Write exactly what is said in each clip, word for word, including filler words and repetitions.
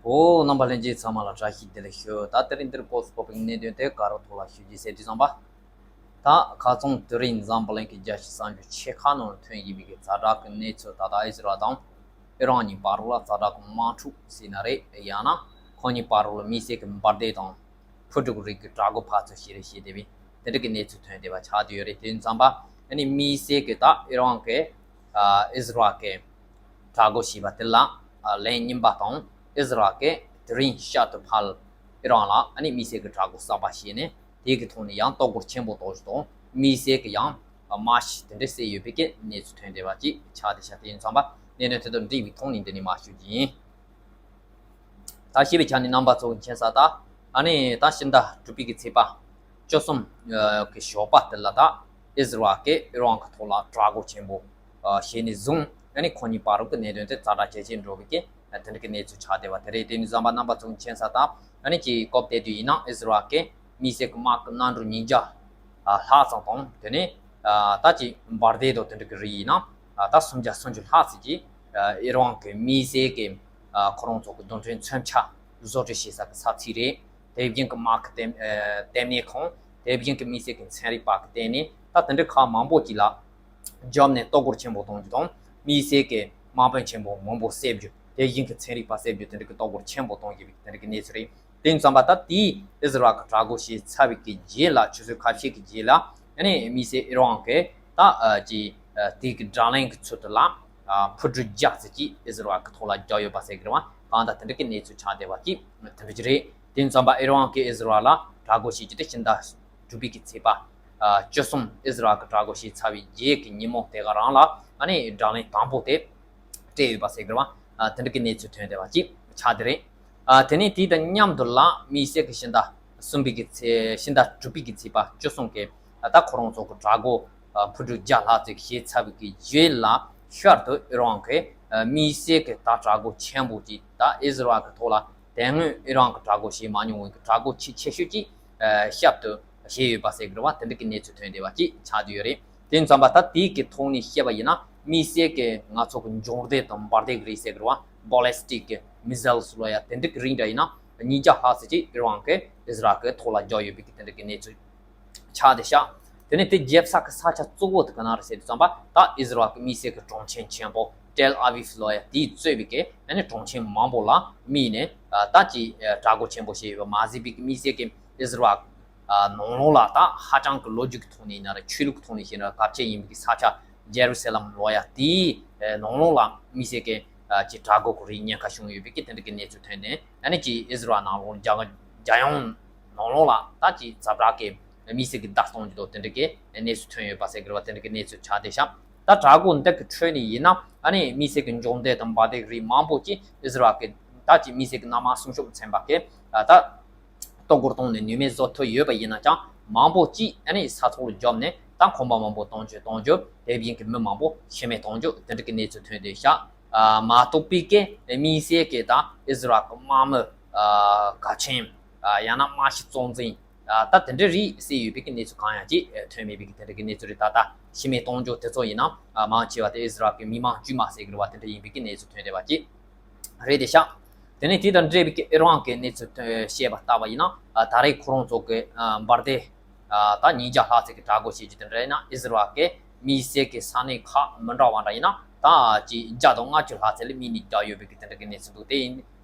འོ། རྣམ་པ་ལྷན་རྒྱས་ཚང་མ་ལ་བཀྲ་ཤིས་བདེ་ལེགས་ཞུ། ད་དེ་རིང་འདིར་སྐོར་སྤོ་པའི་གནད་དོན་དེ་ག་རུ་ཐོག་ལ་ཞུ་རྒྱུ་ཟེར་དུས་ཙམ་པ། ད་ཁ་སང་དེ་རིང་འཛམ་བུ་གླིང་གི་རྒྱལ་སྤྱི་གསར་འགྱུར་ཆེ་ཁག་ནང་ཐོན་བཞིན་པའི་གི་ཛ་དྲག་གི་གནས་ཚུལ། ད་ལྟ་ཨི་ཟི་རལ་དང་ཨི་རན་གཉིས་བར་ལ་ཛ་དྲག་གི་དམག་འཁྲུག་ཟེར་ན་རེད། ཡང་ན་ཁོ་གཉིས་བར་ལ་དམིགས་བསལ་གྱི་འབར་མདེལ་དང་། ཕུ་དཀྲུག་རིགས་ཀྱི་དྲག་རྒོལ་ཕར་ཚུར་བྱས་རེས་བྱས་བསྡད་པའི་དེ་འདྲ་གི་གནས་ཚུལ་ཐོན་བསྡད་པ་ཆགས་བསྡད་ཡོད་རེད། དེ་ཙམ་པ་ཨ་ནི་དམིགས་བསལ་གྱི་ད་ཨི་རན་གྱི་ཨ་ཨི་ཟི་རལ་གྱི་དྲག་རྒོལ་བྱས་པ་དེ་ལ་ཨ་ལན་རྙིང་པ་དང་ཨི་ཟི་རལ་གྱིས་དེ་རིང་ཤར་དུ་ཕར་ཨི་རན་ལ་ཨ་ནི་དམིགས་བསལ་གྱི་དྲག་རྒོལ་གསར་པ་བྱས་ནས་དེ་གི་ཐོག་ནས་ཡང་གཏོར་རྒོལ་ཆེན་པོ་གཏོང་རྒྱུ་དང་དམིགས་བསལ་གྱི་ཡང་དམག་ཤི་དེ་འདྲ་བསད་ཡོད་པའི་གི་གནས་ཚུལ་ཐོན་བསྡད་པ་ཅིག་ཆགས་བསྡད་ཤག་དེ་ཡིན་ཙམ་པ་གནད་དོན་དེ་དང་འབྲེལ་བའི་ཐོག་ནས་འདི་ནས་མར་ཞུ་རྒྱུ་ཡིན། ད་ཞེས་པའི་ཆ་ནས་རྣམ་པ་ཚོ་མཁྱེན་ས་ད། ཨ་ནི་ད་ཕྱི་ཟླ་དྲུག་པའི་གི་ཚེས་པ་བཅུ་གསུམ་གི་ཞོགས་པ་དེ་ལ་ད་ཨི་ཟི་རལ་གྱིས་ཨི་རན་གྱི་ཐོག་ལ་དྲག་རྒོལ་ཆེན་པོ་བྱས་ནས་བཟུང་ཨ་ནི་ཁོ་གཉིས་བར་གྱི་གནད་དོན་དེ་ཛ་དྲག་ཇེ་ཆེར་འགྲོ་བའི་གི་དེ་འདྲ་གི་གནས་ཚུལ་ཆགས་བསྡད་པ་དེ་རེད། དེ་ནས་བཟུང་པ་རྣམ་པ་ཚོ་མཁྱེན་ས་ད། ཨ་ནི་ཅིག་སྐབས་དེ་དུས་ཡིན་ན་ཨི་ཟི་རལ་གྱིས་དམིགས་བསལ་གྱི་དམག་གི་གནམ་གྲུ་ཉིས་བརྒྱ་ལྷག་ཙམ་དང་དེ་ནས་ད་ཅིག་འབར་མདེལ་དང་དེ་འདྲ་གི་རིགས་ཡིན་ན་ད་སུམ་བརྒྱ་སུམ་ཅུ་ལྷག་ཙམ་ཅིག་ཨི་རན་གྱི་དམིགས་བསལ་གྱི་ཁོ་རང་ཚོ་གི་རྡུལ་ཕྲན་མཚོན་ཆ་བཟོ་སྐྲུན་བྱེད་ས་གི་ས་ཚིགས་རེད། དེ་བཞིན་གྱི་དམག་གི་ལྟེ་ལྟེ་གནས་ཁང་། དེ་བཞིན་གྱི་དམིགས་བསལ་གྱི་ཚན་རིག་པ་གི་ལྟེ་གནས། ད་དེ་འདྲའི་ཁག་མང་པོ་ཅིག་ལ་བརྒྱབ་ནས་གཏོར་རྒོལ་ཆེན་པོ་གཏོང་རྒྱུ་དང་དམིགས་བསལ་གྱི་དམག་དཔོན་ཆེན་པོ་མང་པོ་བསད་རྒྱུ། དེ་བཞིན་གྱི་ཚན་རིག་པ་བསད་རྒྱུ་དེ་འདྲ་གི་གཏོར་རྒོལ་ཆེན་པོ་གཏོང་བཞིན་པའི་དེ་འདྲ་གི་གནས་ཚུལ་རེད། དེ་ཙམ་པ་ད་དེའི་ཨི་ཟི་རལ་གྱི་དྲག་རྒོལ་བྱས་ཚར་བའི་གི་རྗེས་ལ་ཆུ་ཚོད་ཁ་ཤས་ཀྱི་རྗེས་ལ་ཨ་ནི་དམིགས་བསལ་ཨི་རན་གྱི་ད་ཨ་ཅིག་ཨ་དེའི་གི་དྲག་ལན་གྱི་ཚུལ་དུ་ལ་ཨ་ཕུ་དཀྲུག་བརྒྱ་ཙམ་ཅིག་ཨི་ཟི་རལ་གྱི་ཐོག་ལ་བརྒྱབ་ཡོད་པ་ཟེར་གི་རེད་བ། གང་ལྟར་དེ་འདྲ་གི་གནས་ཚུལ་ཆགས་བསྡད་པ་ཅིག་དེ་འདྲ་ཅིག་རེད། དེ་ཙམ་པ་ཨི་རན་གྱིས་ཨི་ཟི་རལ་ལ་དྲག་རྒོལ་བྱེད་རྒྱུ་དེ་ཕྱི་ཟླ་དྲུག་པའི་གི་ཚེས་པ་ཨ་བཅུ་གསུམ་ཨི་ཟི་རལ་གྱིས་དྲག་རྒོལ་བྱས་ཚར་བའི་རྗེས་ཀྱི་ཉིན་མོ་དེ་ག་རང་ལ་ཨ་ནི་དྲག་ལན་དང་པོ་དེ་སྤྲད་ཡོད་པ་ཟེར་གི་རེད་བ། ཨ་དེ་འདྲ་གི་གནས་ཚུལ་ཐོན་བསྡད་པ་ཅིག་ཆགས་བསྡད་རེད། ཨ་དེ་ནས་དེ་དང་མཉམ་དུ་ལ་དམིགས་བསལ་གྱི་ཕྱི་ཟླ་གསུམ་པའི་གི་ཚེ་ཕྱི་ཟླ་དྲུག་པའི་གི་ཚེས་པ་བཅུ་གསུམ་གི་ཨ་ད་ཁོ་རང་ཚོ་གི་དྲག་རྒོལ་ཨ་ཕུ་དཀྲུག་བརྒྱ་ལྷག་ཙམ་བྱས་ཚར་བའི་གི་རྗེས་ལ་ཤར་དུ་ཨི་རན་གྱིས་ཨ་དམིགས་བསལ་གྱི་ད་དྲག་རྒོལ་ཆེན་པོ་ཅིག་ད་ཨི་ཟི་རལ་གྱི་ཐོག་ལ་དེ་སྔོན་ཨི་རན་གྱིས་དྲག་རྒོལ་བྱས་མ་མྱོང་བའི་གི་དྲག་རྒོལ་ཆེས་ཆེ་ཤོས་ཅིག་ཨ་ཤར་དུ་བྱས་ཡོད་པ་ཟེར་གི་རེད་བ། དེ་འདྲ་གི་གནས་ཚུལ་ཐོན་བསྡད་པ་ཅིག་ཆགས་བསྡད་ཡོད་རེད། དེ་ཙམ་པ་ད་དེའི་གི་ཐོག་ནས་བཤད་པ་ཡིན་ན་དམིགས་བསལ་གྱི་ང་ཚོ་གི་འབྱུང་རྡེག་དང་འབར་མདེལ་རིགས་ཟེར་གི་རེད་བ། Ballistic Missiles ལབ་ཡ་དེ་འདྲ་གི་རིགས་འདྲ་ཡིན་ན་ཉིས་བརྒྱ་ལྷག་ཙམ་ཅིག་ཨི་རན་གྱིས་ཨི་ཟི་རལ་གྱི་ཐོག་ལ་བརྒྱབ་ཡོད་པའི་གི་དེ་འདྲ་གི་གནས་ཚུལ་ཆགས་བསྡད་ཤག་དེ་ནས་དེ་བརྒྱབ་ས་གི་ས་ཆ་གཙོ་བོ་དེ་ག་ན་རེད་ཟེར་དུས་ཙམ་པ་ད་ཨི་ཟི་རལ་གྱི་དམིགས་བསལ་གྱི་གྲོང་ཁྱེར་ཆེན་པོ་ཏེལ་ཨ་བིབ་ལབ་ཡ་དེས་གཙོས་པའི་གི་ཨ་ནི་གྲོང་ཁྱེར་མང་པོ་ལ་དམིགས་ནས་ཨ་ད་ཅིག་ཨ་དྲག་རྒོལ་ཆེན་པོ་བྱས་ཡོད་པ་མ་ཟད་པའི་གི་དམིགས་བསལ་གྱི་ཨི་ཟི་རལ་ཨ་ནང་ལོགས་ལ་ད་ཧ་ཅང་གི་ལོ་རྒྱུས་ཀྱི་ཐོག་ནས་ཡིན་ན་རེད། ཆོས་ལུགས་ཀྱི་ཐོག་ནས་བཤད་ན་གལ་ཆེ་ཡིན་པའི་གི་ས་ཆ་ཇེ་རུ་སེ་ལམ་ལབ་ཡ་དེའི་ཨ་ནང་ལོགས་ལ་དམིགས་བསལ་གྱི་ཨ་ཅིག་དྲག་རྒོལ་གྱི་རིགས་ཉེན་ཁ་བྱུང་ཡོད་པའི་གི་དེ་འདྲ་གི་གནས་ཚུལ་ཐོན་ནས་ཨ་ནི་ཅིག་ཨི་ཟི་རལ་ནང་ལོགས་རྒྱ་རྒྱལ་ཡོངས་ནང་ལོགས་ལ་ད་ཅིག་ཛ་དྲག་གི་དམིགས་བསལ་གྱི་བརྡ་གཏོང་རྒྱུ་དང་དེ་འདྲ་གི་གནས་ཚུལ་ཐོན་ཡོད་པ་ཟེར་གི་རེད་བ། དེ་འདྲ་གི་གནས་ཚུལ་ཆགས་བསྡད་ཤག་ད་དྲག་རྒོལ་འདི་གི་ཁྲོད་ནས་ཡིན་ན་ཨ་ནི་དམིགས་བསལ་གྱི་འབྱུང་རྡེག་དང་འབར་མདེལ་རིགས་མང་པོ་ཅིག་ཨི་ཟི་རལ་གྱི་ད་ཅིག་དམིགས་བསལ་གྱི་གནམ་དམག་སྲུང་སྐྱོབ་ཚན་པ་གིས་ཨ་ད་གཏོར་རྒོལ་བཏང་ནས་ནུས་མེད་བཟོ་ཐུབ་ཡོད་པ་ཡིན་ན་ཀྱང་མང་པོ་ཅིག་ཨ་ནི་ས་ཐོག་ལ་རྒྱོབ་ནས་ད་ཁང་པ་མང་པོ་གཏོང་རྒྱུ་གཏོང་རྒྱུ། དེ་བཞིན་གྱི་མི་མང་པོ་ཤི་རྨས་གཏོང་རྒྱུ་དེ་འདྲ་གི་གནས་ཚུལ་ཐོན་བསྡད་ཤག་ཨ་མ་གཏོགས་པའི་གི་དམིགས་བསལ་གྱི་ད་ཨི་ཟི་རལ་གྱི་དམག་མི་ཨ་གལ་ཆེན་ཨ་ཡང་ན་དམག་སྤྱི་གཙོ་འཛིན་ཨ་ད་དེ་འདྲ་རིགས་བསད་ཡོད་པའི་གི་གནས་ཚུལ་གང་ཡང་ཅིག་ཐོན་མེད་པའི་གི་དེ་འདྲ་གི་གནས་ཚུལ་རེད། ད་ལྟ་ཤི་རྨས་གཏོང་རྒྱུ་དེ་ཚོ་ཡིན་ན་ཨ་མང་ཆེ་བ་དེ་ཨི་ཟི་རལ་གྱི་མི་མང་དཀྱུས་མ་ཟེར་གི་རེད་བ། དེ་འདྲ་ཡིན་པའི་གི་གནས་ཚུལ་ཐོན་བསྡད་པ་ཅིག་རེད་དེ་ཤག་དེ་ནས་དེ་དང་འབྲེལ་བའི་གི་ཨི་རན་གྱི་གནས་ཚུལ་བཤད་པ་ལྟ་བ་ཡིན་ན་ཨ་ད་རེས་ཁོ་རང་ཚོ་གི་ཨ་འབར་མདེལ་ཨ་ད་ཉིས་བརྒྱ་ལྷག་ཙམ་གྱི་དྲག་རྒོལ་བྱེད་རྒྱུ་དེ་འདྲ་ཡིན་ན་ཨི་ཟི་རལ་གྱི་དམིགས་བསལ་གྱི་ས་གནས་ཁག་མི་འདྲ་བ་འདྲ་ཡིན་ན་ད་ཅིག་བརྒྱ་དང་ལྔ་བཅུ་ལྷག་ཙམ་ལ་དམིགས་ནས་བརྒྱབ་ཡོད་པའི་གི་དེ་འདྲ་གི་གནས་ཚུལ་འདུག་དེ་ཡིན་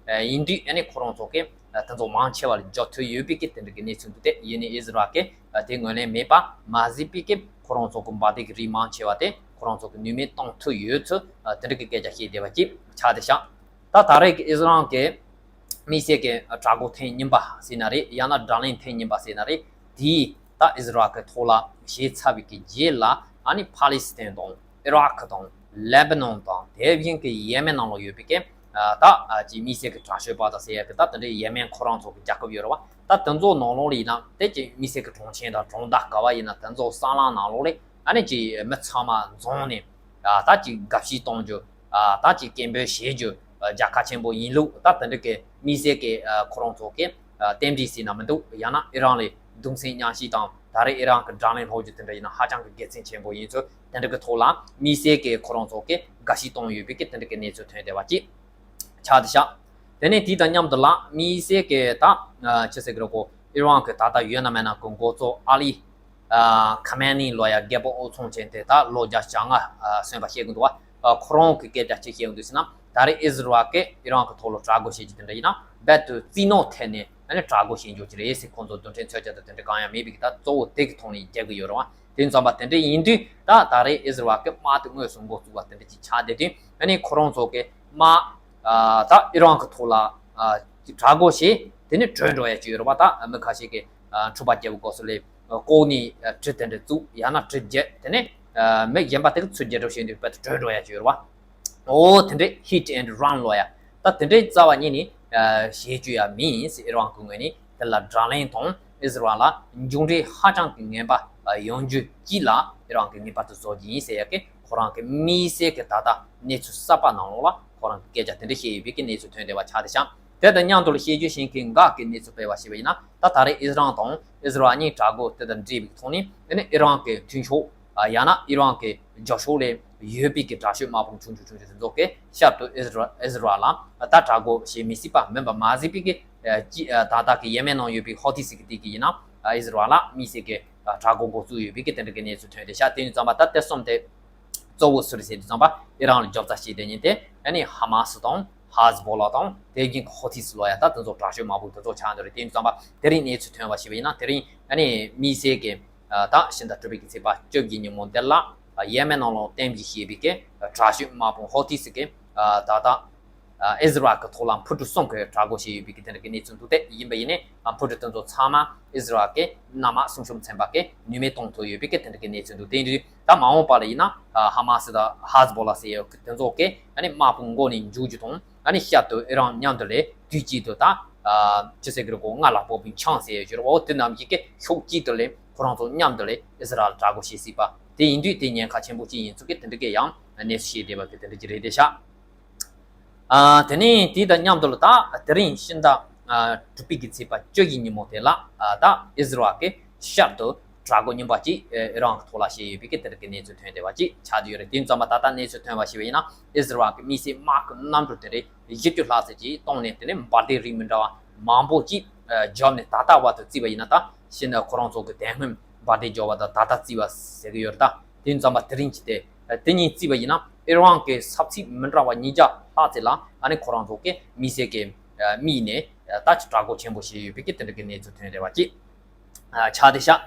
ཡིན་དུས་ཨ་ནི་ཁོ་རང་ཚོ་གི་ཨ་དེ་ཚོ་མང་ཆེ་བ་ལ་འཇོག་ཐུབ་ཡོད་པའི་གི་དེ་འདྲ་གི་གནས་ཚུལ་འདུག་དེ་ཡིན་ནའི་ཨི་ཟི་རལ་གྱི་ཨ་དེ་ངོས་ལེན་མེད་པ་མ་ཟད་པའི་གི་ཁོ་རང་ཚོ་གི་འབར་མདེལ་གྱི་རིགས་མང་ཆེ་བ་དེ་ཁོ་རང་ཚོ་གི་ནུས་མེད་གཏོང་ཐུབ་ཡོད་ཚུལ་ཨ་དེ་འདྲ་གི་སྐད་ཆ་བཤད་བསྡད་པ་ཅིག་ཆགས་བསྡད་ཤག་ད་ད་རེས་ཀྱི་ཨི་ཟི་རལ་གྱི་དམིགས་བསལ་གྱི་དྲག་རྒོལ་ཐེངས་གཉིས་པ་ཟེར་ན་རེད། ཡང་ན་དྲག་ལན་ཐེངས་གཉིས་པ་ཟེར་ན་རེད། དེས་ད་ཨི་ཟི་རལ་གྱི་ཐོག་ལ་བྱས་ཚར་བའི་གི་རྗེས་ལ་ཨ་ནི་ཕ་ལི་སི་ཐན་དང་ཨི་རག་དང་ལེ་བྷ་ནོན་དང་དེ་བཞིན་གྱི་ཡེ་མེན་ནང་ལ་ཡོད་པའི་གི་ད་ཅིག་དམིགས་བསལ་གྱི་དྲག་ཤོས་པ་དང་ཟེར་ཡ་གི་ད་དེ་འདྲའི་ཡེ་མེན་ཁོ་རང་ཚོ་གི་རྒྱལ་ཁབ་ཡོད་རེད་བ། ད་དེ་ཚོ་ནང་ལོགས་ལ་ཡིན་ན་དེ་ཅིག་དམིགས་བསལ་གྱི་གྲོང་ཁྱེར་དང་གྲོང་རྡལ་ག་བ་ཡིན་ན་དེ་ཚོ་སྲང་ལམ་ནང་ལོགས་ལ་ཨ་ནི་ཅིག་མི་ཚང་མ་འཛོམས་ནས་ད་ཅིག་དགའ་བསུ་གཏོང་རྒྱུ། ད་ཅིག་སྐད་འབོད་བྱེད་རྒྱུ་རྒྱལ་ཁ་ཆེན་པོ་ཡིན་ལུགས། ད་དེ་འདྲ་གི་དམིགས་བསལ་གྱི་ཁོ་རང་ཚོ་གི་རྟེན་འབྲེལ་ཟེར་ན་མི་འདུག་ཡང་ན་ཨི་རན་ལ་གདུང་སེམས་མཉམ་བསྐྱེད་དང་ད་རེས་ཨི་རན་གྱི་དྲག་ལན་སློག་རྒྱུ་དེ་འདྲ་ཡིན་ན་ཧ་ཅང་གི་དགེ་མཚན་ཆེན་པོ་ཡིན་ཚུལ་དེ་འདྲ་གི་ཐོག་ལ་དམིགས་བསལ་གྱི་ཁོ་རང་ཚོ་གི་དགའ་བསུ་གཏོང་ཡོད་པའི་གི་དེ་འདྲ་གི་གནས་ཚུལ་ཐོན་བསྡད་པ་ཅིག་ཆགས་བསྡད་ཤག་དེ་ནས་དེ་དང་མཉམ་དུ་ལ་དམིགས་བསལ་གྱི་ད་ཅི་ཟེར་གི་རེད་གོ། ཨི་རན་གྱི་ད་ལྟ་ཡོད་ན་མེད་ན་གི་འགོ་གཙོ་ཨ་ལི་ཁ་མེ་ནི་ལོ་ཡ་རྒད་པོ་འོ་ཚོང་ཅན་དེ་ད་ལོ་བརྒྱ་བཅོ་ལྔ་སོན་པ་བཤད་གི་འདུག་བ། ཁོ་རང་གི་སྐད་ཆ་ཅིག་བཤད་གི་འདུག་ཟེར་ན། ད་རེས་ཨི་ཟི་རལ་གྱིས་ཨི་རན་གྱི་ཐོག་ལ་དྲག་རྒོལ་བྱེད་རྒྱུ་དེ་འདྲ་ཡིན་ན་རྦད་དེ་རྩིས་ནོར་ཐད་ནས་ཨ་ནི་དྲག་རྒོལ་བྱེད་འཇོག་གི་རེད་ཟེར། ཁོང་ཚོ་རྡུལ་ཕྲན་མཚོན་ཆ་དང་དེ་འདྲ་གང་ཡང་མེད་པའི་གི་ད་གཙོ་བོ་དེ་གི་ཐོག་ནས་རྒྱག་གི་ཡོད་རེད་བ། དེ་ཙམ་པ་དེ་འདྲ་ཡིན་དུས་ད་ད་རེས་ཨི་ཟི་རལ་གྱི་དམག་དེ་དངོས་སུ་འགོ་བཙུགས་པ་དེ་འདྲ་ཅིག་ཆགས་བསྡད་དུས་ཨ་ནི་ཁོ་རང་ཚོ་གི་དམག་ད་ཨི་རན་གྱི་ཐོག་ལ་དྲག་རྒོལ་བྱས། དེ་ནས་བྲོས་འགྲོ་ཡ་ཅིག་ཡོད་རེད་བ། ད་མི་ཁ་ཤས་ཀྱིས་འཁྲུག་པ་རྒྱག་པའི་སྐབས་སུ་ལས་ལྐོག་ནས་གྲི་དེ་འདྲ་བཙུགས། ཡང་ན་གྲི་བརྒྱབ། དེ་ནས་མི་གཞན་པ་དེ་གིས་ཚུར་རྒྱབ་སྐྱོར་བྱས་ནས་རྦད་དེ་བྲོས་འགྲོ་ཡ་ཅིག་ཡོད་རེད་བ། འོ་དེ་འདྲའི་hit and run ལབ་ཡ། ད་དེ་འདྲའི་རྩ་བ་ཉིད་ནས་བྱེད་རྒྱུ་ཡ་མིན་ཟེར། ཨི་རན་གྱི་ངོས་ནས་དེ་ལ་དགྲ་ལན་དང་ཨི་ཟི་རལ་ལ་མཇུག་འབྲས་ཧ་ཅང་གི་ངན་པ་ཡོང་རྒྱུ་དཀྱིལ་ལ་ཨི་རན་གྱིས་ངེས་པར་དུ་བཟོ་རྒྱུ་ཡིན་ཟེར་ཡ་གི་ཁོ་རང་གི་དམིགས་བསལ་གྱི་ད་ལྟ་གནས་ཚུལ་གསར་པ་ནང་ལོགས་ལ་ཁོ་རང་གི་སྐད་ཆ་དེ་འདྲ་བཤད་ཡོད་པའི་གི་གནས་ཚུལ་ཐོན་བསྡད་པ་ཆགས་བསྡད་ཤག་དེ་དང་མཉམ་དུ་ལ་བཤད་རྒྱུ་ཞིག་གི་འགག་གི་གནས་ཚུལ་སྤེལ་བ་ཞིག་ཡིན་ན། ད་ད་རེས་ཨི་རན་དང་ཨི་ཟི་རལ་གཉིས་དྲག་རྒོལ་དེ་དང་འབྲེལ་བའི་ཐོག་ནས་ཨ་ནི་ཨི་རན་གྱི་མཐུན་ཕྱོགས་ཡང་ན་ཨི་རན་གྱི་རྒྱབ་ཕྱོགས་ལ་ཡོད་པའི་གི་དྲག་ཤོས་དམག་དཔུང་ཆུང་ཆུང་ཆུང་ཆུང་དེ་ཚོ་གིས་ཞབས་ཏོག་ཨི་ཟི་རལ་ཨི་ཟི་རལ་ལ་ད་དྲག་རྒོལ་བྱེད་མི་སྲིད་པ་མིན་པ་མ་ཟད་པའི་གི་ད་ལྟ་གི་ཡེ་མེན་ནང་ཡོད་པའི་ཧོ་ཐི་སི་གི་དེ་གི་ཡིན་ན་ཨི་ཟི་རལ་ལ་དམིགས་བསལ་གྱི་དྲག་རྒོལ་འགོ་བཙུགས་ཡོད་པའི་གི་དེ་འདྲ་གི་གནས་ཚུལ་ཐོན་བསྡད་ཤག་དེ་ཡིན་ཙམ་པ་ད་དེ་གསུམ་དེ། གཙོ་བོ་སུ་རེད་ཟེར་དུས་ཙམ་པ་ཨི་རན་ལ་རྒྱབ་རྩ་བྱེད་བསྡད་མཁན་དེ་ཨ་ནི་ཧ་མ་སི་དང་ཧ་ཟི་བོ་ལ་དང་དེ་བཞིན་གྱི་ཧོ་ཐི་སི་ལབ་ཡ་ད་དེ་ཚོ་དྲག་ཤོས་དམག་དཔུང་དེ་ཚོ་ཆགས་འདུག་རེད། དེ་ཡིན་ཙམ་པ་དེ་རིང་གནས་ཚུལ་ཐོན་པ་ཞིག་ཡིན་ན་དེ་རིང་ཨ་ནི་དམིགས་བསལ་གྱི་ད་ཕྱི་ཟླ་དྲུག་པའི་གི་ཚེས་པ་བཅོ་བརྒྱད་ཉིན་མོ་འདི་ལ་ཡེ་མེན་ནང་ལོགས་རྟེན་གཞི་བྱས་པའི་གི་དྲག་ཤོས་དམག་དཔུང་ཧོ་ཐི་སི་གི་ད་ལྟ་ཨི་ཟི་རལ་གྱི་ཐོག་ལ་འཕུར་གྲུ་གསུམ་གྱི་དྲག་རྒོལ་བྱས་ཡོད་པའི་གི་དེ་འདྲ་གི་གནས་ཚུལ་འདུག་དེ་ཡིན་པ་ཡིན་ནའི་འཕུར་གྲུ་དེ་ཚོ་ཚང་མ་ཨི་ཟི་རལ་གྱི་གནམ་དམག་སྲུང་སྐྱོབ་ཚན་པ་གིས་ནུས་མེད་གཏོང་ཐུབ་ཡོད་པའི་གི་དེ་འདྲ་གི་གནས་ཚུལ་འདུག་དེ་ཡིན་དུས་ད་མ་འོངས་པ་ལ་ཡིན་ན་ཧ་མ་སི་དང་ཧ་ཟི་བོ་ལ་ཟེར་ཡོད་གི་དེ་ཚོ་གིས་ཨ་ནི་དམག་དཔུང་འགོ་ནས་མཇུག་རྒྱུ་དང་ཨ་ནི་ཞབས་ཏོག་ཨི་རན་མཉམ་དུ་ལས་དུས་གཅིག་ཏུ་ད་ཅི་ཟེར་གི་རེད་གོ། རྔ་ལ་ཕོག་པའི་ཆང་ཟེར་ཡོད་ཀྱི་རེད་བ། འོ་དེ་རྣམས་ཀྱིས་གི་ཕྱོགས་གཅིག་ཏུ་ལས་ཁོ་རང་ཚོ་མཉམ་དུ་ལས་ཨི་ཟི་རལ་དྲག་རྒོལ་བྱེད་སྲིད་པ་དེ་ཡིན་དུས་དེ་ཉེན་ཁ་ཆེན་པོ་གཅིག་ཡིན་ཚུལ་གི་དེ་འདྲ་གི་ཡང་གནས་ཚུལ་བཤད་བསྡད་པ་གི་དེ་འདྲ་གི་རེད་བསྡད་ཤག་ཨ། དེ་ནས་དེ་དང་མཉམ་དུ་ལ་ད་དེ་རིང་ཕྱི་ཟླ་ཨ་དྲུག་པའི་གི་ཚེས་པ་བཅུ་བཞི་ཉིན་མོ་དེ་ལ་ཨ་ད་ཨི་ཟི་རལ་གྱིས་ཞབས་ཏོག་དྲག་རྒོལ་རྙིང་པ་ཅིག་ཨི་རན་གྱི་ཐོག་ལ་བྱས་ཡོད་པའི་གི་དེ་འདྲ་གི་གནས་ཚུལ་ཐོན་བསྡད་པ་ཅིག་ཆགས་བསྡད་ཡོད་རེད། དེ་ཙམ་པ་ད་ལྟ་གནས་ཚུལ་ཐོན་པ་ཞིག་ཡིན་ན་ཨི་ཟི་རལ་གྱི་དམིགས་བསལ་དམག་གི་གནམ་གྲུ་དེ་རེད་བཞི་བཅུ་ལྷག་ཙམ་ཅིག་བཏང་ནས་དེ་ནས་འབར་མདེལ་རིགས་མི་འདྲ་བ་མང་པོ་ཅིག་ཨ་བརྒྱབ་ནས་ད་ལྟ་བར་དུ་བརྩིས་པ་ཡིན་ན་ད་ཕྱི་ཟླ་ཁོ་རང་ཚོ་གི་དེ་སྔོན་འབར་མདེལ་བརྒྱབ་པ་དང་ད་ལྟ་བརྩིས་པ་ཟེར་གི་ཡོད་རེད། ད་དེ་ཙམ་པ་དེ་རིང་གི་དེ་དེ་གཉིས་བརྩིས་པ་ཡིན་ན་ཨི་རན་གྱི་ས་ཚིགས་མི་འདྲ་བ་ཉིས་བརྒྱ་ལྷག་ཙམ་ལ་ཨ་ནི་ཁོ་རང་ཚོ་གི་དམིགས་བསལ་གྱི་དམིགས་ནས་ད་ཅིག་དྲག་རྒོལ་ཆེན་པོ་བྱས་ཡོད་པའི་གི་དེ་འདྲ་གི་གནས་ཚུལ་ཐོན་བསྡད་པ་ཅིག་ཆགས་བསྡད་ཤག་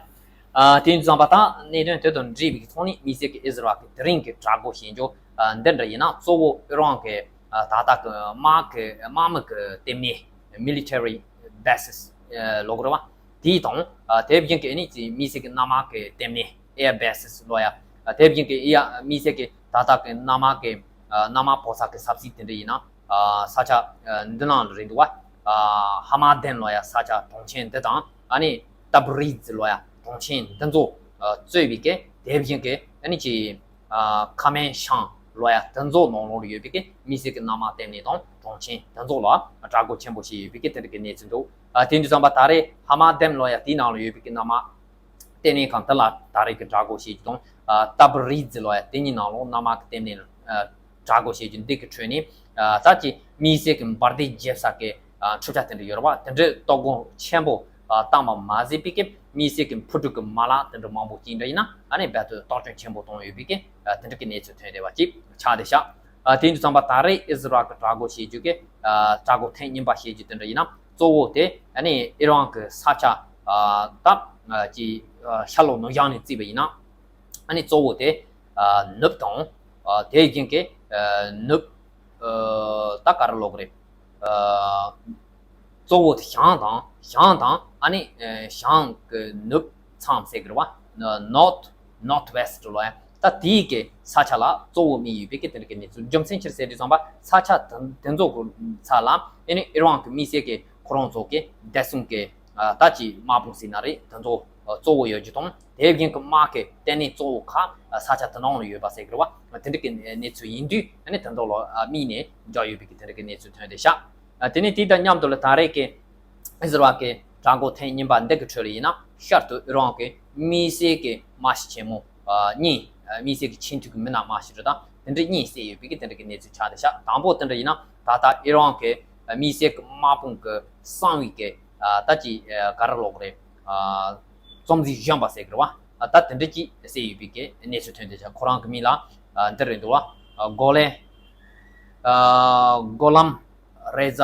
དེ་ཙམ་པ་ད་གནད་དོན་དེ་དང་འབྲེལ་བའི་ཐོག་ནས་དམིགས་བསལ་གྱི་ཨི་ཟི་རལ་གྱི་དེ་རིང་གི་དྲག་རྒོལ་བྱེད་འཇོག་འདི་འདྲ་ཡིན་ན་གཙོ་བོ་ཨི་རན་གྱི་ད་ལྟ་གི་དམག་གི་དམག་མི་གི་ལྟེ་གནས་military bases ལབ་དགོས་རེད་བ། དེའི་དང་དེ་བཞིན་གྱི་ཨ་ནི་དམིགས་བསལ་གྱི་གནམ་དམག་གི་ལྟེ་གནས་air bases ལབ་ཡ། དེ་བཞིན་གྱི་ཨི་ཡ་དམིགས་བསལ་གྱི་ད་ལྟ་གི་གནམ་དམག་གི་གནམ་དམག་ཕོ་གསར་གྱི་ས་ཚིགས་དེ་འདྲ་ཡིན་ན་ས་ཆ་འདི་ནང་ལ་རེད་འདུག་བ། ཧ་མ་དན་ལབ་ཡ་ས་ཆ་གྲོང་ཆེན་འདི་དང་ཨ་ནི་ཏབ་རིཛ་ལབ་ཡ་གྲོང་ཆེན་འདི་ཚོ་གཙོས་པའི་གི་དེ་བཞིན་གྱི་ཨ་ནི་ཅི། ཁ་མན་ཤང་ལབ་ཡ་དེ་ཚོ་ནང་ལོགས་ལ་ཡོད་པའི་གི་དམིགས་བསལ་གྱི་གནམ་དམག་ལྟེ་གནས་དང་གྲོང་ཆེན་དེ་ཚོ་ལ་དྲག་རྒོལ་ཆེན་པོ་བྱས་ཡོད་པའི་གི་དེ་འདྲ་གི་གནས་ཚུལ་འདུག་ཨ་དེ་འདྲ་ཙམ་པ་ད་རེས་ཧ་མ་དན་ལབ་ཡ་དེའི་ནང་ལ་ཡོད་པའི་གི་གནམ་དམག་ལྟེ་གནས་ཁང་དེ་ལ་ད་རེས་ཀྱི་དྲག་རྒོལ་བྱས་རྒྱུ་དང་ཨ་ཏབ་རིཛ་ལབ་ཡ་དེ་གཉིས་ནང་ལོགས་གནམ་དམག་གི་ལྟེ་གནས་ལ་དྲག་རྒོལ་བྱས་རྒྱུ་འདི་གི་ཁྲོད་ནས་ཨ་ད་ཅི་དམིགས་བསལ་གྱི་འབར་མདེལ་རྒྱབ་ས་གི་ཨ་འཕྲུལ་ཆས་དེ་འདྲ་ཡོད་རེད་བ། དེ་འདྲའི་གཏོར་སྐོང་ཆེན་པོ་ཨ་བཏང་བ་མ་ཟད་པའི་གི་དམིགས་བསལ་གྱི་འཕུར་གྲུ་གི་མ་ལག་དེ་འདྲ་མང་པོ་ཅིག་འདྲ་ཡིན་ན་ཨ་ནི་རྦད་དེ་གཏོར་སྐྱོན་ཆེན་པོ་བཏང་ཡོད་པའི་གི་ཨ་དེ་འདྲ་གི་གནས་ཚུལ་ཐོན་བསྡད་པ་ཅིག་ཆགས་བསྡད་ཤག་ཨ་དེ་འདྲ་ཙམ་པ་ད་རེས་ཨི་ཟི་རལ་གྱི་དྲག་རྒོལ་བྱེད་རྒྱུ་གི་ཨ་དྲག་རྒོལ་ཐེངས་གཉིས་པ་བྱེད་རྒྱུ་དེ་འདྲ་ཡིན་ན་གཙོ་བོ་དེ་ཨ་ནི་ཨི་རན་གྱི་ས་ཆ་ཨ་ད་ཨ་ཅི་ཨ་ཤར་ལྷོ་ནུབ་བྱང་ནས་བརྩིས་པ་ཡིན་ན་ཨ་ནི་གཙོ་བོ་དེ་ཨ་ནུབ་དང་ཨ་དེ་བཞིན་གྱི་ཨ་ནུབ་ཨ་ད་ག་རེ་ལབ་དགོས་རེད། ཨ་གཙོ་བོ་དེ་བྱང་དང་བྱང་དང་ཨ་ནི་ཨ་བྱང་གི་ནུབ་མཚམས་ཟེར་གི་རེད་བ། North North West ལབ་ཡ། ད་དེའི་གི་ས་ཆ་ལ་གཙོ་བོ་དམིགས་ཡོད་པའི་གི་དེ་འདྲ་གི་གནས་ཚུལ། རྒྱུ་མཚན་ཅི་རེད་ཟེར་དུས་ཙམ་པ་ས་ཆ་དེ་དེ་ཚོ་གི་ས་ལ་ཨ་ནི་ཨི་རན་གི་དམིགས་བསལ་གི་ཁོ་རང་ཚོ་གི་བདེ་སྲུང་གི་ཨ་ད་ཅི་དམག་དཔུང་ཟེར་ན་རེད། དེ་ཚོ་གཙོ་བོ་ཡོད་རྒྱུ་དང་དེ་བཞིན་གི་དམག་གི་ལྟེ་གནས་གཙོ་བོ་ཁག་ས་ཆ་དེ་ནང་ལ་ཡོད་པ་ཟེར་གི་རེད་བ། དེ་འདྲ་གི་གནས་ཚུལ་ཡིན་དུས་ཨ་ནི་དེ་ཚོ་ལ་དམིགས་ནས་བརྒྱབ་ཡོད་པའི་གི་དེ་འདྲ་གི་གནས་ཚུལ་ཐོན་བསྡད་ཤག་ཨ་དེ་ནས་དེ་དང་མཉམ་དུ་ལ་ད་རེས་ཀྱི་ཨི་ཟི་རལ་གྱི་དྲག་རྒོལ་ཐེངས་གཉིས་པ་འདི་གི་ཁྲོད་ལ་ཡིན་ན་ཤར་དུ་ཨི་རན་གྱི་དམིགས་བསལ་གྱི་དམག་སྤྱི་ཆེན་མོ་ཨ་གཉིས། ཨ་དམིགས་བསལ་གྱི་ཆེས་མཐོའི་གི་མི་སྣ་དམག་སྤྱི་རེད། ད་དེ་འདྲ་གཉིས་བསད་ཡོད་པའི་གི་དེ་འདྲ་གི་གནས་ཚུལ་ཆགས་བསྡད་ཤག་དང་པོ་དེ་འདྲ་ཡིན་ན་ད་ལྟ་ཨི་རན་གྱི་ དམིགས་བསལ་གྱི་དམག་དཔུང་གི་གསང་བའི་གི་ད་ཅི་ག་རེ་ལབ་དགོས་རེད། རྩོམ་རྩིས་གཞོན་པ་ཟེར་གི་རེད་བ། ད་དེ་འདྲ་ཅིག་བསད་ཡོད་པའི་གི་གནས་ཚུལ་ཐོན་བསྡད་ཤག་ཁོ་རང་གི་མིང་ལ་འདི་རེད་འདུག་བ། གོ་ལེ། གོ་ལམ་རེ་ཛ།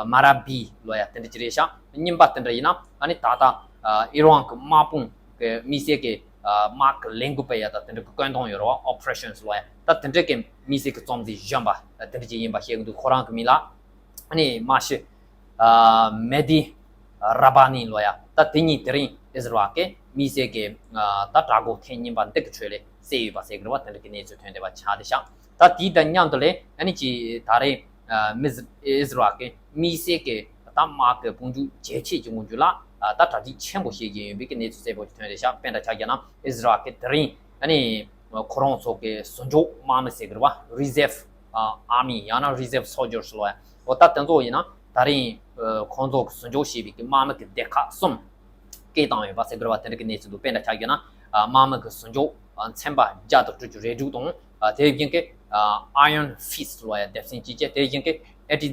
མ་ར་བི་ལོ་ཡ་དེ་འདྲ་ཅིག་རེད་ཤག་རྙིང་པ་དེ་འདྲ་ཡིན་ན་ཨ་ནི་ད་ལྟ་ཨི་རན་གྱི་དམག་དཔུང་གི་དམིགས་བསལ་གྱི་དམག་གི་ལས་འགུལ་སྤེལ་ཡ་ད་དེ་འདྲ་གི་བཀོད་འདོམས་ཡོད་རེད་བ། ཨོ་པ་རེ་ཤན་ལོ་ཡ་ད་དེ་འདྲ་གི་དམིགས་བསལ་གྱི་རྩོམ་རྩིས་གཞོན་པ་དེ་འདྲ་ཅིག་ཡིན་པ་བཤད་གི་འདུག་ཁོ་རང་གི་མིང་ལ་ཨ་ནི་མ་ཤི་མེ་དི་ར་བྷ་ནི་ལོ་ཡ་ད་དེ་གཉིས་དེ་རིང་ཨིས་ར་ཨེལ་གྱི་དམིགས་བསལ་གྱི་ད་དྲག་འགོག་ཐེངས་གཉིས་པ་འདི་གི་ཁྲོད་ལས་བསད་ཡོད་པ་ཟེར་གི་རེད་བ། དེ་འདྲ་གི་གནས་ཚུལ་ཐོན་བསྡད་པ་ཆགས་བསྡད་ཤག་ད་དེའི་དང་མཉམ་དུ་ལས་ཨ་ནི་ཅི་ད་རེས་མིས་ཨིས་ར་ཨེལ་གྱི་དམིགས་བསལ་གྱི་ད་དམག་གི་དཔུང་འཇུག་ཇེ་ཆེ་གི་དབང་གིས་ལ་ད་གྲ་སྒྲིག་ཆེན་པོ་བྱེད་ཀྱི་ཡོད་པའི་གི་གནས་ཚུལ་གསལ་པོ་ཞིག་ཐོན་བསྡད་ཤག་དཔེར་ན་ཆ་བཞག་ན་ཨིས་ར་ཨེལ་གྱི་དེ་རིང་ཨ་ནི་ཁོ་རང་ཚོ་གི་ཟུར་འཇོག་དམག་མི་ཟེར་གི་རེད་བ། རི་ཛེབ་ཨར་མི་ཡང་ན་རི་ཛེབ་སོལ་ཇར་ལོ་ཡ། འོ་ད་དེ་ཚོ་ཡིན་ན་ད་རིང་ཁོང་ཚོ་གི་ཟུར་འཇོག་བྱས་པའི་གི་དམག་མི་གི་སྡེ་ཁག་གསུམ་བསྐོས་བཏང་ཡོད་པ་ཟེར་གི་རེད་བ། དེ་འདྲ་གི་གནས་ཚུལ་འདུག་དཔེར་ན་ཆ་བཞག་ན་དམག་མི་གི་ཟུར་འཇོག་ཚན་པ་བརྒྱ་དང་དྲུག་ཅུ་རེ་དྲུག་དང་དེ་བཞིན་གི་Iron Fist ལོ་ཡ་སྡེ་ཚན་གཅིག་བྱས། དེ་བཞིན་གི་Edi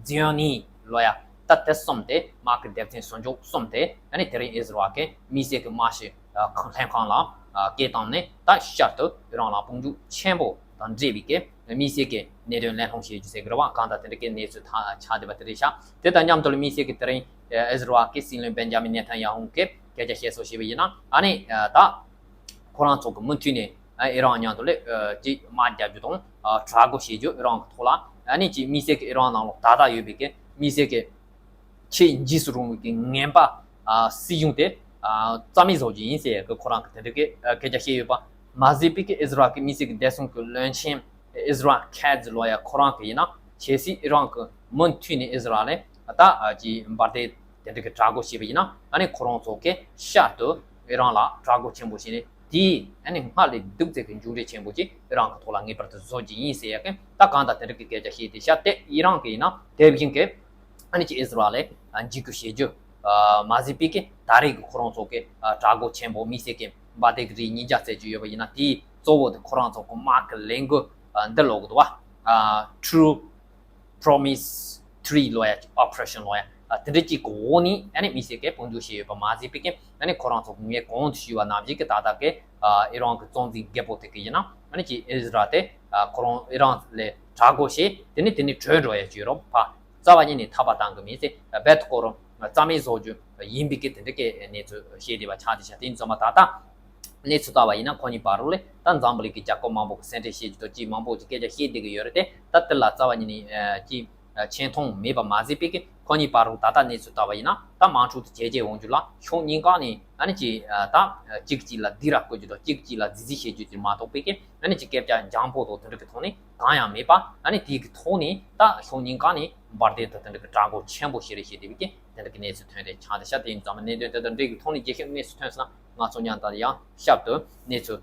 Zioni ལོ་ཡ་ད་དེ་གསུམ་དེ་དམག་གི་སྡེ་ཚན་ཟུར་འཇོག་གསུམ་དེ་ཨ་ནི་དེ་རིང་ཨིས་ར་ཨེལ་གྱི་དམིགས་བསལ་གྱི་དམག་ཤི་ལྷན་ཁང་ལ་བསྐོས་བཏང་ནས་ད་ཤར་དུ་ཨི་རན་ལ་དཔུང་འཇུག་ཆེན་པོ་དང་འབྲེལ་བའི་གི་དམིགས་བསལ་གྱི་གནད་དོན་གླེང་སློང་བྱེད་རྒྱུ་ཟེར་གི་རེད་བ། གང་ལྟར་དེ་འདྲ་གི་གནས་ཚུལ་ཆགས་བསྡད་པ་དེ་རེད་ཤག་དེ་དང་མཉམ་དུ་ལ་དམིགས་བསལ་གྱི་དེ་རིང་ཨིས་ར་ཨེལ་གྱི་སྲིད་བློན་བེན་ཇ་མིན་ནེ་ཐན་ཡ་ཧུ་གིས་སྐད་ཆ་བཤད་སྲོལ་བྱས་པ་ཡིན་ན་ཨ་ནི་ད་ཁོ་རང་ཚོ་གི་མུ་མཐུད་ནས་ཨི་རན་མཉམ་དུ་ལ་ཅིག་དམག་རྒྱག་རྒྱུ་དང་དྲག་རྒོལ་བྱེད་རྒྱུ་ཨི་རན་གྱི་ཐོག་ལ་ཨ་ནི་ཅིག་དམིགས་བསལ་གྱི་ཨི་རན་ནང་ལོགས་ད་ལྟ་ཡོད་པའི་གི་དམིགས་བསལ་གྱི་ཆེས་འཇིགས་སུ་རུང་བའི་གི་ངན་པ་སྲིད་གཞུང་དེ་རྩ་མེད་བཟོ་རྒྱུ་ཡིན་ཟེར་ཡ་གི་ཁོ་རང་གི་དེ་འདྲ་གི་སྐད་ཆ་བཤད་ཡོད་པ་མ་ཟད་པའི་གི་ཨིས་ར་ཨེལ་གྱི་དམིགས་བསལ་གྱི་བདེ་སྲུང་གི་བློན་ཆེན་ཨིས་ར་ཁེ་ཛི་ལོ་ཡ་ཁོ་རང་གི་ཡིན་ན་གལ་སྲིད་ཨི་རན་གྱི་མུ་མཐུད་ནས་ཨིས་ར་ཨེལ་ལ་ད་ཅིག་འབར་མདེལ་དེ་འདྲ་གི་དྲག་རྒོལ་བྱས་པ་ཡིན་ན་ཨ་ནི་ཁོ་རང་ཚོ་གི་ཤར་དུ་ཨི་རན་ལ་དྲག་རྒོལ་ཆེན་པོ་བྱས་ནས་དེའི་ཨ་ནི་སྔར་ལས་སྡུག་ཙམ་གྱི་མཇུག་འབྲས་ཆེན་པོ་ཅིག་ཨི་རན་གྱི་ཐོག་ལ་ངེས་པར་དུ་བཟོ་རྒྱུ་ཡིན་ཟེར་ཡ་གི་ད་གང་ལྟར་དེ་འདྲ་གི་སྐད་ཆ་བཤད་དེ་ཤར་ཏེ་ཨི་རན་གྱི་ཡིན་ན་དེ་བཞིན་གྱི་ཨ་ནི་ཅིག་ཨིས་ར་ཨེལ་ལ་འཇིགས་སྐུལ་བྱེད་རྒྱུ་མ་ཟད་པའི་གི་ད་རེས་ཀྱི་ཁོ་རང་ཚོ་གི་དྲག་རྒོལ་ཆེན་པོ་དམིགས་བསལ་གྱི་འབར་མདེལ་གྱི་རིགས་ཉིས་བརྒྱ་བཙལ་རྒྱུ་ཡོད་པ་ཡིན་ན་དེའི་གཙོ་བོ་དེ་ཁོ་རང་ཚོ་གི་དམག་གི་ལས་འགུལ་འདི་ལབ་དགོས་འདུག་བ། True Promise Three ལོ་ཡ་ཨོ་པ་རེ་ཤན་ལོ་ཡ་དེ་འདྲ་གཅིག་གི་འོག་ནས་ཨ་ནི་དམིགས་བསལ་གྱི་དཔུང་འཇུག་བྱས་ཡོད་པ་མ་ཟད་པའི་གི་ཨ་ནི་ཁོ་རང་ཚོ་གི་ངས་གོང་དུ་ཞུས་པ་ནང་བཞིན་གྱི་ད་ལྟ་གི་ཨི་རན་གྱི་གཙོ་འཛིན་རྒད་པོ་དེ་གི་ཡིན་ན་ཨ་ནི་ཅིག་ཨིས་ར་ཨེལ་དེ་ཁོ་རང་ཨི་རན་ལ་དྲག་རྒོལ་བྱས་དེ་ནས་དེ་ནས་བྲོས་འགྲོ་ཡ་ཅིག་ཡོད་རོགས་ཕ། རྩ་བ་ཉིད་ནས་ཐར་པ་བཏང་གི་མེད་ཚེ་རྦད་དེ་ཁོ་རང་རྩ་མེད་བཟོ་རྒྱུ་ཡིན་པའི་གི་དེ་འདྲ་གི་གནས་ཚུལ་བཤད་བསྡད་པ་ཆགས་བསྡད་ཤག་དེ་ཡིན་ཙང་མ་ད་ལྟ་གནས་ཚུལ་ལྟ་བ་ཡིན་ན་ཁོ་གཉིས་བར་རུ་ལས་ད་འཛམ་བུ་གླིང་གི་རྒྱལ་ཁབ་མང་པོ་གི་སེམས་ཁྲལ་བྱེད་རྒྱུ་དང་ཅིག་མང་པོ་ཅིག་སྐད་ཆ་བཤད་བསྡད་གི་ཡོད་རེད་དེ་ད་དེ་ལ་རྩ་བ་ཉིད་ནས་ཅིག་ཆེ་མཐོང་མེད་པ་མ་ཟད་པའི་གི་ཁོ་གཉིས་བར་རུ་ད་ལྟ་གནས་ཚུལ་ལྟ་བ་ཡིན་ན་ད་དམག་འཁྲུག་དེ་ཇེ་ཆེ་འོང་རྒྱུ་ལ་ཕྱོགས་གཉིས་ཀ་ནས་ཨ་ནི་ཅིག་ད་གཅིག་གཅིག་ལ་སྡིགས་ར་བསྐུལ་རྒྱུ་དང་གཅིག་གཅིག་ལ་རྫི་རྫི་བྱེད་རྒྱུ་དེ་མ་གཏོགས་པའི་གི་ཨ་ནི་ཅིག་སྐད་ཆ་འཇམ་པོ་དང་དེ་འདྲ་གི་ཐོག་ནས་གང་ཡང་མེད་པ། ཨ་ནི་དེའི་གི་ཐོག་ནས་ད་ཕྱོགས་གཉིས་ཀ་ནས་འབར་མདེལ་དང་དེ་འདྲ་གི་དྲག་རྒོལ་ཆེན་པོ་ཞིག་རེད་ཞེས་དེ་བས་ཀྱི་དེ་འདྲ་གི་གནས་ཚུལ་ཐོན་ཏེ་ཆགས་ཏེ་ཤག་དེ་ཡིན་ཙང་གནད་དོན་དེ་དང་འབྲེལ་གི་ཐོག་ནས་རྒྱས་བཤད་གནས་ཚུལ་ཐོན་སོང་ན་ང་ཚོ་མཉམ་དུ་ཡང་ཞིབ་ཏུ་གནས་ཚུལ་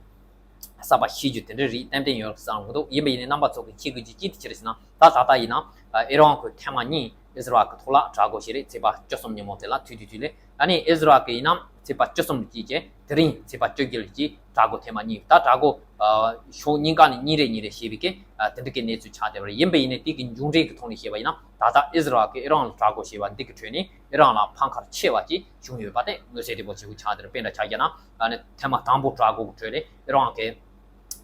གསར་པ་ཤེས་རྒྱུ་དེ་འདྲ་རིགས་ཏན་ཏན་ཡོད་བསམ་གི་འདུག་ཡིན་པ་ཡིན་ནའི་རྣམ་པ་ཚོ་གི་ཤེས་དགོས་རྒྱུ་ཅི་དེ་ཅི་རེད་ཟེར་ན་ད་ད་ལྟ་ཡིན་ན་ཨི་རན་གྱི་ཐེངས་མ་གཉིས་ཨིས་ར་ཨེལ་གྱི་ཐོག་ལ་དྲག་རྒོལ་བྱས་རེད། ཚེས་པ་བཅུ་གསུམ་ཉིན་མོ་དེ་ལ་དུས་དུས་དུས་ལས། ཨ་ནི་ཨིས་ར་ཨེལ་གྱི་ཡིན་ན་ཚེས་པ་བཅུ་གསུམ་ལ་གཅིག་བྱས། དེ་རིང་ཚེས་པ་བཅུ་བཞི་ལ་གཅིག་དྲག་རྒོལ་ཐེངས་མ་གཉིས། ད་དྲག་རྒོལ་ཕྱོགས་གཉིས་ཀ་ནས་གཉིས་རེ་གཉིས་རེ་བྱས་པའི་གི་དེ་འདྲ་གི་གནས་ཚུལ་ཆགས་བསྡད་པ་རེད། ཡིན་པ་ཡིན་ནའི་དེ་གི་མཇུག་འབྲས་ཀྱི་ཐོག་ནས་བཤད་པ་ཡིན་ན་ད་ལྟ་ཨིས་ར་ཨེལ་གྱིས་ཨི་རན་ལ་དྲག་རྒོལ་བྱས་པ་འདི་གི་ཁྲོད་ནས་ཨི་རན་ལ་ཕམ་ཁ་ཆེ་བ་ཅིག་བྱུང་ཡོད་པ་དེ་མངོན་གསལ་དོད་པོ་ཆེ་བོ་ཆགས་བསྡད་རེད། དཔེར་ན་ཆ་བཞག་ན་ཨ་ནི་ཐེངས་མ་དང་པོ་དྲག་རྒོལ་གྱི་ཁྲོད་ནས་ཨི་རན་གྱིས་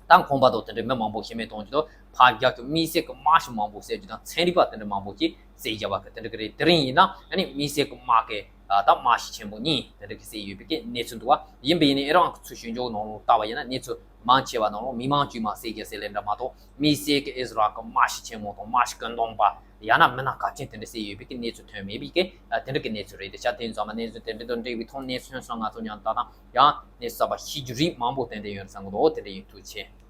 ད་ཁང་པ་དང་དེ་འདྲའི་མི་མང་པོ་ཤི་རྨས་གཏོང་རྒྱུ་དང་ཕར་རྒྱག་རྒྱུ་དམིགས་བསལ་གྱི་དམག་ཞིག་མང་པོ་བསད་རྒྱུ་དང་ཚན་རིག་པ་དེ་འདྲ་མང་པོ་ཅིག་བསད་བཞག་པ་གི་དེ་འདྲ་གི་རེད། དེ་རིང་ཡིན་ན་ཨ་ནི་དམིགས་བསལ་གྱི་དམག་གི་ད་དམག་ཞིག་ཆེན་པོ་གཉིས་དེ་འདྲ་གི་བསད་ཡོད་པའི་གི་གནས་ཚུལ་འདུག་བ། ཡིན་པ་ཡིན་ནའི་ཨི་རན་གྱི་ཚུལ་ཞིབ་འཇུག་ནང་ལོགས་ལྟ་བ་ཡིན་ན་གནས་ཚུལ་མང་ཆེ་བ་ནང་ལོགས་མི་མང་དཀྱུས་མ་བསད་རྒྱུ་ཟེར་ལེ་འདྲ་མ་གཏོགས་དམིགས་བསལ་གྱི་ཨིས་ར་ཨེལ་གྱི་དམག་ཞིག་ཆེན་མོ་དང་དམག་ཞིག་བཀོད་འདོམས་པ་ཡང་ན་མི་སྣ་གལ་ཆེན་དེ་འདྲ་བསད་ཡོད་པའི་གི་གནས་ཚུལ་ཐོན་མེད་པའི་གི་དེ་འདྲ་གི་གནས་ཚུལ་རེད། དེ་ཤ་དེ་ཡིན་ཙང་མ་གནས་ཚུལ་དེ་འདྲ་དང་འབྲེལ་བའི་ཐོག་གནས་ཚུལ་སོགས་ང་ཚོ་མཉམ་དུ་ད་དང་ཡང་གནས་ཚུལ་གསར་པ་ཤེས་རྒྱུ་རིགས་མང་པོ་ཏན་ཏན་ཡོད་བསམ་གི་འདུག་དེ་འདྲ་ཡིན། ཐུགས་རྗེ་ཆེ།